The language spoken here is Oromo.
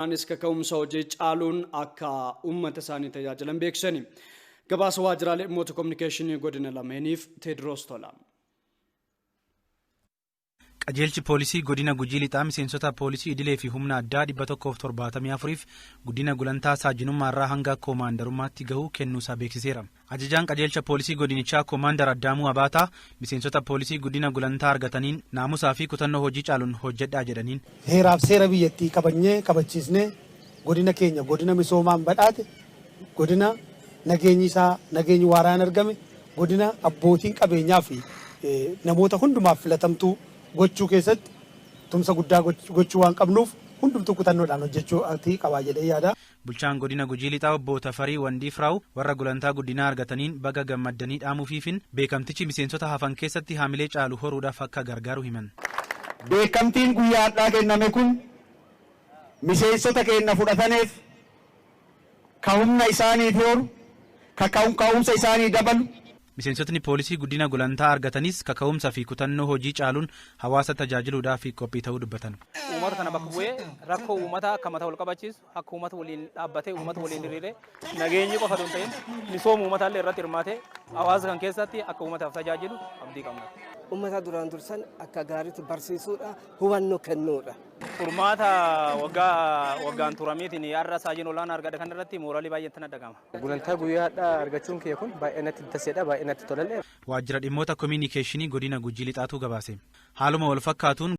Anis kaka'umsa hojii caaluun akka uummata isaanii tajaajilan beeksisani. Gabaasa waajjiraalee dhimmoota kominikeeshinii godina lameeniif Teediroos Tola. Qajeelchi poolisii godina Gujii Lixaa miseensota poolisii idilee fi humna addaa 174f guddina gulantaa saajinummaarraa hanga koomaandarummaatti gahu kennuusaa beeksiseera. Ajajaan qajeelcha poolisii godinichaa Koomaandar Addaamuu Abaataa miseensota poolisii guddina gulantaa argataniin naamusaa fi kutannoo hojii caaluun hojjedhaa jedhaniin. Heeraaf seera biyyattii kabajnee kabachiisnee godina keenya godina misoomaan badhaate, godina nageenyi isaa nageenyi waaraan argame, godina abbootiin qabeenyaa fi namoota hundumaaf filatamtuu gochuu keessatti tumsa guddaa gochuu waan qabnuuf hundumtuu kutannoodhaan hojjechuu qabaa jedhee yaada. Bulchaan godina Gujii Lixaa obbo Tafarii Wandiifraaw warra gulantaa guddinaa argataniin baga gammaddanii dhaamuufiifin beekamtichi miseensota hafan keessatti haamilee caalu horuudhaaf akka gargaaru himan. Beekamtiin guyyaa har'aa kenname kun miseensota keenya fudhataneef ka humna isaanii horu, ka ka'umsa isaanii dabalu. Miseensotni poolisii guddina gulantaa argatanis kaka'umsa fi kutannoo hojii caaluun hawaasa tajaajiluudhaaf qophii ta'uu dubbatan. Uummata kana bakka bu'ee rakkoo uummataa akka mataa wal qabachiisu, akka uummata waliin dhaabbatee uummata waliin hiriiree nageenyi qofa osoo hin ta'in misooma uummataallee irratti hirmaatee hawaasa kan keessatti akka uummataaf tajaajilu abdii qabna. Uummata duraan dursan akka gaariitti barsiisuudha, hubannoo kennuudha. Furmaata waggaa waggaan turamiitiin har'a saajin olaanaa argadhe kan irratti mooraalii baay'een tana dhaga'ama. Gulantaa guyyaa har'aa argachuun kiyya kun baay'ee natti taseedha, baay'ee natti tolallee. Waajjira dhimmoota kominikeeshinii godina Gujii Lixaatu gabaase. Haaluma wal fakkaatuun